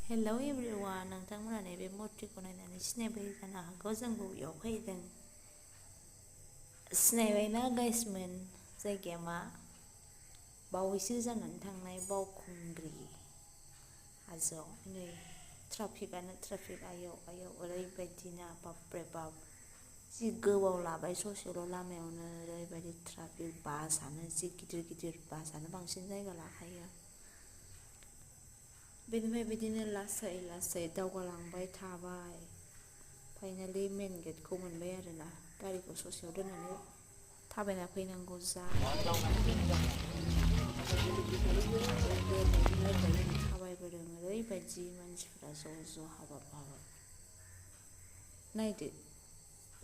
Hello everyone, नोंथांमोना नैबे मुर्तिखौ नायनानै सिनायबाय जानो हागौ जों बबेयाव फैदों। सिनायबायना गाइसमोन, जायगाया मा? बावैसो जानानै थांनाय बावखुंग्रि हाजोआव नै ट्राफिकआनो ट्राफिक आयौ ओरैबायदिना बाबरे बाब, जि गोबाव लाबाय ससेल' लामायावनो ओरैबायदि ट्राफिक, बासआनो जि गिदिर गिदिर बासआनो बांसिन जायगा लाखायो। बेनिफ्राय बिदिनो लासै लासै दावगालांबाय थाबाय, फाइनालि मेन गेटखौ मोनबाय आरोना। गारिखौ ससेयाव दोननानै थाबायना फैनांगौ थाबायबोदों, ओरैबायदि मानसिफ्रा ज' हाबाब नायदो,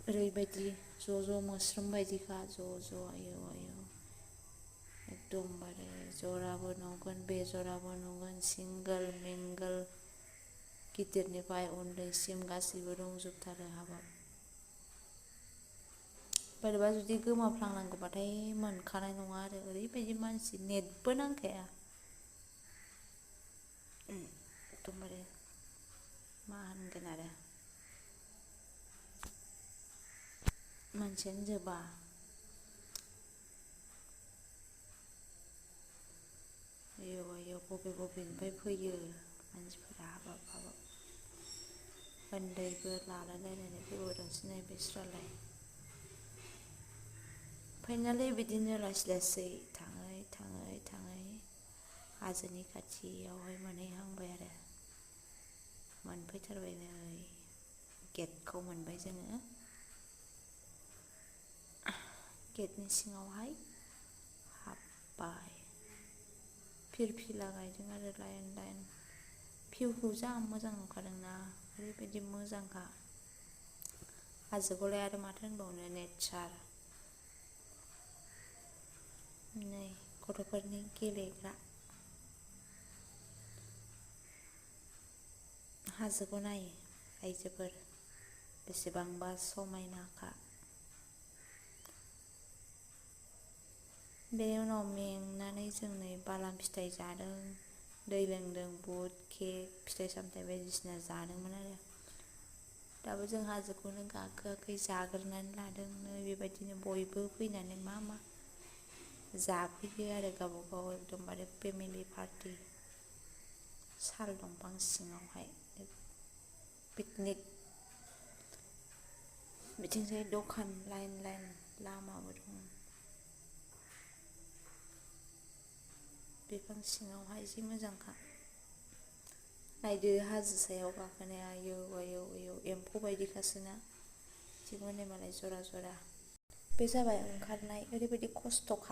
ओरैबायदि ज' मोस्रोम बायदिखा, ज' आयौ एकदमबारे जराबो नुगोन, बेजराबो नुगोन, सिंगोल मिंगोल, गिदिरनिफ्राय उन्दैसिम गासैबो दंजोबथारो। हाबाब, बोरैबा जुदि गोमाफ्लांनांगौबाथाय मोनखानाय नङा आरो, ओरैबायदि मानसि, नेटबो नांखाया एकदमबारे, मा होनगोन आरो, मानसियानो जोबा। आयौ बबेनिफ्राय फैयो मानसिफोरा, हाबाब उन्दैबो लालायलायनानै फैबावदोंसो नै बिस्रालाय। फाइनालि बिदिनो लासै थाङै हाजोनि खाथियावहाय मोनहैहांबाय आरो, मोनफैथारबाय नै, गेटखौ मोनबाय जोङो। गेटनि सिङावहाय हाबबाय, फिरफिला गायदों आरो लाइन, भिउखौ जा मोजां नुखादोंना, ओरैबायदि मोजांखा। हाजोखौलाय आरो माथो होनबावनो, नेचार। नै गथ'फोरनि गेलेग्रा, हाजोखौ नाय आइजोफोर, बेसेबांबा समायनाखा। बेनि उनाव मेंनानै जों नै बालाम फिथाइ जादों, दै लोंदों, बुट केक फिथाइ सामथाइ बायदिसिना जादोंमोन आरो। दाबो जों हाजोखौनो गाखोआखै, जाग्रोनानै लादों। नै बेबायदिनो बयबो फैनानै मा जाफैयो आरो, गावबागाव एकदमबारे फेमिलि पार्टि, साल दंफां सिङावहाय पिकनिक। बिथिंजाय दखान लाइन लामाबो दं, बिफां सिङावहाय जि मोजांखा। नायदो हाजो सायाव गाखोनाया, आयौ एम्फौ बायदिखासोना, जि मोनो मालाय जरा। बे जाबाय ओंखारनाय, ओरैबायदि खस्थ'खा।